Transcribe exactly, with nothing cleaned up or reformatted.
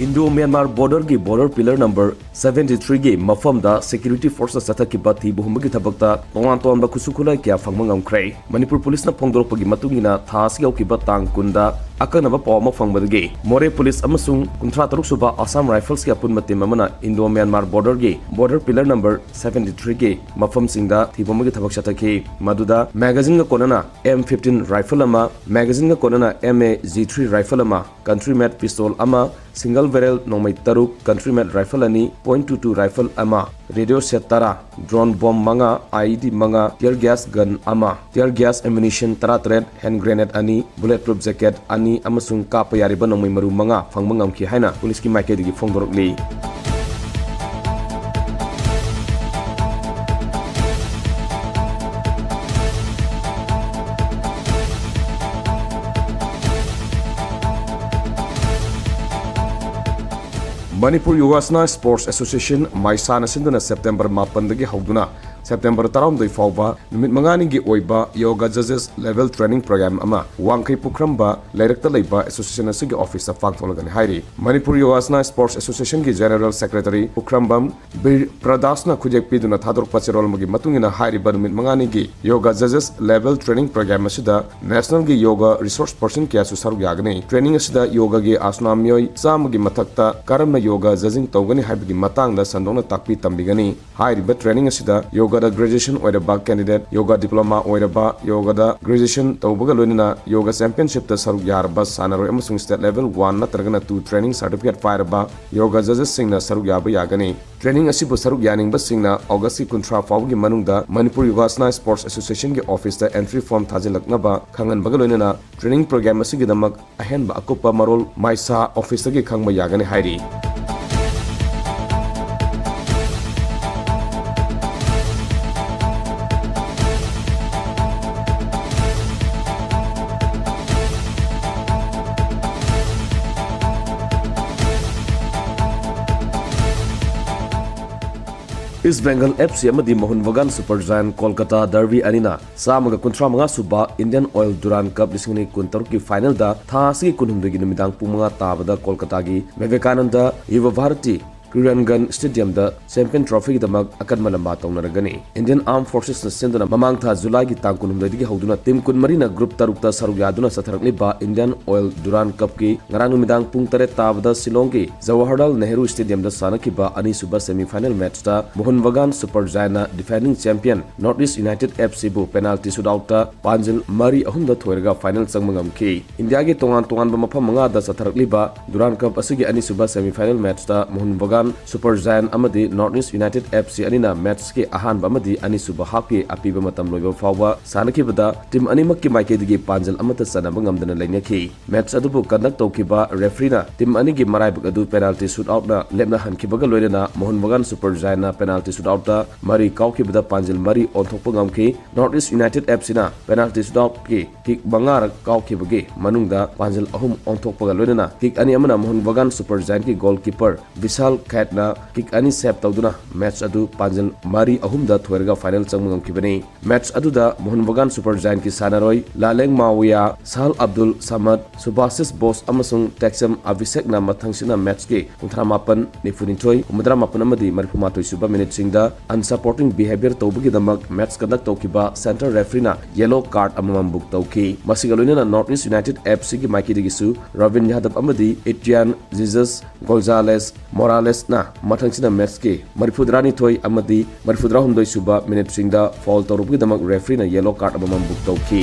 Indo-Myanmar border ꯒꯤ border pillar number seventy three ꯒꯤ ꯃꯐꯝꯗ security force ꯅ ꯆꯠꯊꯈꯤꯕ ꯊꯤꯕ ꯍꯨꯝꯕꯒꯤ ꯊꯕꯛꯇ ꯇꯣꯉꯥꯟ ꯇꯣꯉꯥꯟꯕ ꯈꯨꯠꯁꯨ ꯈꯨꯠꯂꯥꯏ ꯀꯌꯥ ꯐꯪꯕ ꯉꯝꯈ꯭ꯔꯦ꯫ ꯃꯅꯤꯄꯨꯔ ꯄꯨꯂꯤꯁꯅ ꯐꯣꯡꯗꯣꯔꯛꯄꯒꯤ ꯃꯇꯨꯡ ꯏꯟꯅ, ꯊꯥ ꯑꯁꯤꯒꯤ ꯍꯧꯈꯤꯕ ꯇꯥꯡ ꯀꯨꯟꯗ ꯑꯀꯛꯅꯕ ꯄꯥꯎ ꯑꯃ ꯐꯪꯕꯗꯒꯤ ꯃꯣꯔꯦ ꯄꯨꯂꯤꯁ ꯑꯃꯁꯨꯡ ꯀꯨꯟꯊ꯭ꯔꯥ ꯇꯔꯨꯛ ꯁꯨꯕ Assam Rifles ꯀꯤ ꯑꯄꯨꯟꯕ team ꯑꯃꯅ Indo-Myanmar border ꯒꯤ border pillar number seventy three ꯒꯤ ꯃꯐꯝꯁꯤꯡꯗ ꯊꯤꯕ ꯍꯨꯝꯕꯒꯤ ꯊꯕꯛ ꯆꯠꯊꯈꯤ꯫ ꯃꯗꯨꯗ magazine ꯒ ꯀꯣꯟꯅꯅ M fifteen rifle ꯑꯃ, magazine ꯒ ꯀꯣꯟꯅꯅ M A G three rifle ꯑꯃ, country made pistol ꯑꯃ, single barrel ꯅꯣꯡꯃꯩ ꯇꯔꯨꯛ, country made rifle ꯑꯅꯤ, point two two rifle ꯑꯃ, radio set ꯇꯔꯥ, drone bomb ꯃꯉꯥ, I E D ꯃꯉꯥ, tear gas gun ꯑꯃ, tear gas ammunition ꯇꯔꯥꯇꯔꯦꯠ, hand grenade ꯑꯅꯤ, bullet proof jacket ꯑꯅꯤ ꯑꯃꯁꯨꯡ ꯀꯥꯞꯄ ꯌꯥꯔꯤꯕ ꯅꯣꯡꯃꯩ ꯃꯔꯨ ꯃꯉꯥ ꯐꯪꯕ ꯉꯝꯈꯤ ꯍꯥꯏꯅ ꯄꯨꯂꯤꯁꯀꯤ ꯃꯥꯏꯀꯩꯗꯒꯤ ꯐꯣꯡꯗꯣꯔꯛꯂꯤ꯫ ꯃꯅꯤꯄꯨꯔ ꯌꯣꯒꯥꯁꯅꯥ ꯁ꯭ꯄꯣꯔꯠꯁ ꯑꯦꯁꯣꯁꯤꯌꯦꯁꯟ, ꯃꯥꯏꯁꯥꯅ ꯁꯤꯟꯗꯨꯅ ꯁꯦꯞꯇꯦꯝꯕꯔ ꯃꯥꯄꯟꯗꯒꯤ ꯍꯧꯗꯨꯅ ꯁꯦꯞꯇꯦꯝꯕꯔ ꯇꯔꯥꯍꯨꯝꯗꯣꯏ ꯐꯥꯎꯕ ꯅꯨꯃꯤꯠ ꯃꯉꯥꯅꯤꯒꯤ ꯑꯣꯏꯕ ꯌꯣꯒꯥ ꯖꯖꯦꯁ ꯂꯦꯚꯦꯜ ꯇ꯭ꯔꯦꯅꯤꯡ ꯄ꯭ꯔꯣꯒ꯭ꯔꯥꯝ ꯑꯃ ꯋꯥꯡꯈꯩ ꯄꯨꯈ꯭ꯔꯝꯕ ꯂꯩꯔꯛꯇ ꯂꯩꯕ ꯑꯦꯁꯣꯁꯤꯌꯦꯁꯟ ꯑꯁꯤꯒꯤ ꯑꯣꯐꯤꯁꯇ ꯄꯥꯡꯊꯣꯛꯂꯒꯅꯤ ꯍꯥꯏꯔꯤ꯫ ꯃꯅꯤꯄꯨꯔ ꯌꯣꯒꯥꯁꯅꯥ ꯁ꯭ꯄꯣꯔꯠꯁ ꯑꯦꯁꯣꯁꯤꯌꯦꯁꯟꯒꯤ ꯖꯦꯅꯔꯦꯜ ꯁꯦꯀ꯭ꯔꯦꯇꯔꯤ ꯄꯨꯈ꯭ꯔꯝꯕꯝ ꯕꯤꯔ ꯄ꯭ꯔꯗꯥꯁꯅ ꯈꯨꯠꯌꯦꯛ ꯄꯤꯗꯨꯅ ꯊꯥꯗꯣꯔꯛꯄ ꯆꯦꯔꯣꯜ ꯑꯃꯒꯤ ꯃꯇꯨꯡ ꯏꯟꯅ, ꯍꯥꯏꯔꯤꯕ ꯅꯨꯃꯤꯠ ꯃꯉꯥꯅꯤꯒꯤ ꯌꯣꯒꯥ ꯖꯖꯦꯁ ꯂꯦꯚꯦꯜ ꯇ꯭ꯔꯦꯅꯤꯡ ꯄ꯭ꯔꯣꯒ꯭ꯔꯥꯝ ꯑꯁꯤꯗ ꯅꯦꯁꯅꯦꯜꯒꯤ ꯌꯣꯒꯥ ꯔꯤꯁꯣꯔꯁ ꯄꯔꯁꯟ ꯀꯌꯥꯁꯨ ꯁꯔꯨꯛ ꯌꯥꯒꯅꯤ꯫ ꯇ꯭ꯔꯦꯅꯤꯡ ꯑꯁꯤꯗ ꯌꯣꯒꯥꯒꯤ ꯑꯥꯁꯅꯥ ꯃꯤꯑꯣꯏ ꯆꯥꯝꯃꯒꯤ ꯃꯊꯛꯇ ꯀꯔꯝꯅ ꯌꯣꯒꯥ ꯖꯖꯤꯡ ꯇꯧꯒꯅꯤ ꯍꯥꯏꯕꯒꯤ ꯃꯇꯥꯡꯗ ꯁꯟꯗꯣꯛꯅ ꯇꯥꯛꯄꯤ ꯇꯝꯕꯤꯒꯅꯤ꯫ ꯍꯥꯏꯔꯤꯕ ꯇ꯭ꯔꯦꯅꯤꯡ ꯑꯁꯤꯗ ꯌꯣꯒꯥꯗ ꯒ꯭ꯔꯦꯖꯨꯑꯦꯁꯟ ꯑꯣꯏꯔꯕ ꯀꯦꯟꯗꯤꯗꯦꯠ, ꯌꯣꯒꯥ ꯗꯤꯄ꯭ꯂꯣꯃꯥ ꯑꯣꯏꯔꯕ, ꯌꯣꯒꯥꯗ ꯒ꯭ꯔꯦꯖꯨꯑꯦꯁꯟ ꯇꯧꯕꯒ ꯂꯣꯏꯅꯅ ꯌꯣꯒꯥ ꯆꯦꯝꯄꯤꯌꯟꯁꯤꯞꯇ ꯁꯔꯨꯛ ꯌꯥꯔꯕ ꯁꯥꯟꯅꯔꯣꯏ ꯑꯃꯁꯨꯡ ꯁ꯭ꯇꯦꯠ ꯂꯦꯚꯦꯜ ꯋꯥꯟ ꯅꯠꯇ꯭ꯔꯒꯅ ꯇꯨ ꯇ꯭ꯔꯦꯅꯤꯡ ꯁꯥꯔꯇꯤꯐꯤꯀꯦꯠ ꯄꯥꯏꯔꯕ ꯌꯣꯒꯥ ꯖꯖꯦꯁꯁꯤꯡꯅ ꯁꯔꯨꯛ ꯌꯥꯕ ꯌꯥꯒꯅꯤ꯫ ꯇ꯭ꯔꯦꯅꯤꯡ ꯑꯁꯤꯕꯨ ꯁꯔꯨꯛ ꯌꯥꯅꯤꯡꯕꯁꯤꯡꯅ ꯑꯣꯒꯁꯀꯤ ꯀꯨꯟꯊ꯭ꯔꯥ ꯐꯥꯎꯕꯒꯤ ꯃꯅꯨꯡꯗ ꯃꯅꯤꯄꯨꯔ ꯌꯣꯒꯥꯁꯅꯥ ꯁ꯭ꯄꯣꯔꯠꯁ ꯑꯦꯁꯣꯁꯤꯌꯦꯁꯟꯒꯤ ꯑꯣꯐꯤꯁꯇ ꯑꯦꯟꯇ꯭ꯔꯤ ꯐꯣꯔꯝ ꯊꯥꯖꯤꯜꯂꯛꯅꯕ ꯈꯪꯍꯟꯕꯒ ꯂꯣꯏꯅꯅ ꯇ꯭ꯔꯦꯅꯤꯡ ꯄ꯭ꯔꯣꯒ꯭ꯔꯥꯝ ꯑꯁꯤꯒꯤꯗꯃꯛ ꯑꯍꯦꯟꯕ ꯑꯀꯨꯞꯄ ꯃꯔꯣꯜ ꯃꯥꯏꯁꯥ ꯑꯣꯐꯤꯁꯇꯒꯤ ꯈꯪꯕ ꯌꯥꯒꯅꯤ ꯍꯥꯏꯔꯤ꯫ East Bengal F C ꯑꯃꯗꯤ ꯃꯣꯍꯟ ꯕꯒꯥꯟ ꯁꯨꯄꯔ ꯖꯥꯌꯟ ꯀꯣꯜꯀꯇꯥ ꯗꯔꯕꯤ ꯑꯅꯤꯅ ꯆꯥꯝꯃꯒ ꯀꯨꯟꯊ꯭ꯔꯥ ꯃꯉꯥ ꯁꯨꯕ Indian Oil Durand Cup ꯂꯤꯁꯤꯡ ꯑꯅꯤ ꯀꯨꯟꯇꯔꯨꯛꯀꯤ ꯐꯥꯏꯅꯦꯜꯗ ꯊꯥ ꯑꯁꯤꯒꯤ ꯀꯨꯟꯍꯨꯝꯗꯣꯏꯒꯤ ꯅꯨꯃꯤꯗꯥꯡ ꯄꯨꯡ ꯃꯉꯥ ꯇꯥꯕꯗ ꯀꯣꯜꯀꯇꯥꯒꯤ ꯕꯤꯕꯦꯀꯥꯅꯟꯗ ꯌꯨꯚ ꯚꯥꯔꯇꯤ ꯀ꯭ꯔꯤꯔꯟꯒꯟ ꯁ꯭ꯇꯦꯗꯤꯌꯝꯗ ꯆꯦꯝꯄꯤꯌꯟ ꯇ꯭ꯔꯣꯐꯤꯒꯤꯗꯃꯛ ꯑꯀꯟꯕ ꯂꯝꯕꯥ ꯇꯧꯅꯔꯒꯅꯤ꯫ Indian Armed Forcesꯅ ꯁꯤꯟꯗꯨꯅ ꯃꯃꯥꯡ ꯊꯥ ꯖꯨꯂꯥꯏꯒꯤ ꯇꯥꯡ ꯀꯨꯟꯍꯨꯝꯗꯣꯏꯗꯒꯤ ꯍꯧꯗꯨꯅ ꯇꯤꯝ ꯀꯨꯟꯃꯔꯤꯅ ꯒ꯭ꯔꯨꯞ ꯇꯔꯨꯛꯇ ꯁꯔꯨꯛ ꯌꯥꯗꯨꯅ ꯆꯠꯊꯔꯛꯂꯤꯕ Indian Oil Durand Cupꯀꯤ ꯉꯔꯥꯡ ꯅꯨꯃꯤꯗꯥꯡ ꯄꯨꯡ ꯇꯔꯦꯠ ꯇꯥꯕꯗ ꯁꯤꯂꯣꯡꯒꯤ ꯖꯋꯥꯍꯔꯂꯥꯜ ꯅꯦꯍꯔꯨ ꯁ꯭ꯇꯦꯗꯤꯌꯝꯗ ꯁꯥꯟꯅꯈꯤꯕ ꯑꯅꯤꯁꯨꯕ semi final matchꯇ ꯃꯣꯍꯟ ꯕꯒꯥꯟ ꯁꯨꯄꯔ ꯖꯥꯌꯟꯅ defending champion North East United F Cꯕꯨ penalty shootoutꯇ ꯄꯥꯟꯖꯤꯜ ꯃꯔꯤ ꯑꯍꯨꯝꯗ ꯊꯣꯏꯔꯒ final ꯆꯪꯕ ꯉꯝꯈꯤ꯫ ꯏꯟꯗꯤꯌꯥꯒꯤ ꯇꯣꯉꯥꯟ ꯇꯣꯉꯥꯟꯕ ꯃꯐꯝ ꯃꯉꯥꯗ ꯆꯠꯊꯔꯛꯂꯤꯕ Durand Cup ꯑꯁꯤꯒꯤ ꯑꯅꯤꯁꯨꯕ semi final matchꯇ ꯃꯣꯍꯟ ꯕꯒꯥꯟ ꯁꯨꯄꯔ ꯖꯥꯌꯟ ꯑꯃꯗꯤ North East United F C ꯑꯅꯤꯅ matchꯀꯤ ꯑꯍꯥꯟꯕ ꯑꯃꯗꯤ ꯑꯅꯤꯁꯨꯕ halfꯀꯤ ꯑꯄꯤꯕ ꯃꯇꯝ ꯂꯣꯏꯕ ꯐꯥꯎꯕ ꯁꯥꯟꯅꯈꯤꯕꯗ ꯇꯤꯝ ꯑꯅꯤꯃꯛꯀꯤ ꯃꯥꯏꯀꯩꯗꯒꯤ ꯄꯥꯟꯖꯜ ꯑꯃꯠꯇ ꯆꯟꯅꯕ ꯉꯝꯗꯅ ꯂꯩꯅꯈꯤ꯫ Match ꯑꯗꯨꯕꯨ conduct ꯇꯧꯈꯤꯕ refereeꯅ ꯇꯤꯝ ꯑꯅꯤꯒꯤ ꯃꯔꯥꯏꯕꯛ ꯑꯗꯨ penalty shootoutꯅ ꯂꯦꯞꯅꯍꯟꯈꯤꯕꯒ ꯂꯣꯏꯅꯅ ꯃꯣꯍꯟ ꯕꯒꯥꯟ ꯁꯨꯄꯔ ꯖꯥꯌꯟꯅ penalty shootoutꯇ ꯃꯔꯤ ꯀꯥꯎꯈꯤꯕꯗ ꯄꯥꯟꯖꯤꯜ ꯃꯔꯤ ꯑꯣꯟꯊꯣꯛꯄ ꯉꯝꯈꯤ꯫ North East United Fcꯅ penalty shootoutꯀꯤ kick ꯃꯉꯥꯔꯛ ꯀꯥꯎꯈꯤꯕꯒꯤ ꯃꯅꯨꯡꯗ ꯄꯥꯟꯖꯤꯜ ꯑꯍꯨꯝ ꯑꯣꯟꯊꯣꯛꯄꯒ ꯂꯣꯏꯅꯅ kick ꯑꯅꯤ ꯑꯃꯅ ꯃꯣꯍꯟ ꯕꯒꯥꯟ ꯁꯨꯄꯔ ꯖꯥꯌꯟꯒꯤ goalkeeper ꯕꯤꯁꯥꯜ ꯈꯦꯠꯅ kick ꯑꯅꯤ save ꯇꯧꯗꯨꯅ match ꯑꯗꯨ ꯄꯥꯟꯖꯤꯜ ꯃꯔꯤ ꯑꯍꯨꯝꯗ ꯊꯣꯏꯔꯒ final ꯆꯪꯕ ꯉꯝꯈꯤꯕꯅꯤ꯫ Match ꯑꯗꯨꯗ ꯃꯣꯍꯟ ꯕꯒꯥꯟ ꯁꯨꯄꯔ ꯖꯥꯌꯟꯒꯤ ꯁꯥꯟꯅꯔꯣꯏ ꯂꯥꯂꯦꯡ ꯃꯥꯋꯤꯌꯥ, ꯁꯍꯜ ꯑꯕꯗꯨꯜ ꯁꯃꯗ, ꯁꯨꯚꯥꯁꯤꯁ ꯕꯣꯁ ꯑꯃꯁꯨꯡ ꯇꯦꯛꯁꯝ ꯑꯕꯤꯁꯦꯛꯅ ꯃꯊꯪꯁꯤꯠꯅ matchꯀꯤ ꯀꯨꯟꯊ꯭ꯔꯥ ꯃꯥꯄꯟ, ꯅꯤꯐꯨ ꯅꯤꯊꯣꯏ, ꯍꯨꯝꯐꯨꯇꯔꯥ ꯃꯥꯄꯟ ꯑꯃꯗꯤ ꯃꯔꯤꯐꯨ ꯃꯥꯊꯣꯏ ꯁꯨꯕ minuteꯁꯤꯡꯗ unsupporting behaviour ꯇꯧꯕꯒꯤꯗꯃꯛ match conduct ꯇꯧꯈꯤꯕ centre refereeꯅ yellow card ꯑꯃꯃꯝ book ꯇꯧꯈꯤ꯫ ꯃꯁꯤꯒ ꯂꯣꯏꯅꯅ North East United Fcꯒꯤ ꯃꯥꯏꯀꯩꯗꯒꯤꯁꯨ ꯔꯕꯤꯟ ꯌꯥꯗꯕ ꯑꯃꯗꯤ ꯏꯇꯤꯌꯥꯟ ꯖꯤꯖꯁ ꯒꯣꯟꯖꯥꯂꯦꯁ ꯃꯣꯔꯥꯂꯦꯁꯅ ꯃꯊꯪꯁꯤꯠꯅ matchꯀꯤ ꯃꯔꯤꯐꯨꯇꯔꯥꯅꯤꯊꯣꯏ ꯑꯃꯗꯤ ꯃꯔꯤꯐꯨꯇꯔꯥꯍꯨꯝꯗꯣꯏ ꯁꯨꯕ minuteꯁꯤꯡꯗ foul ꯇꯧꯔꯨꯕꯒꯤꯗꯃꯛ refereeꯅ yellow card ꯑꯃꯃꯝ book ꯇꯧꯈꯤ꯫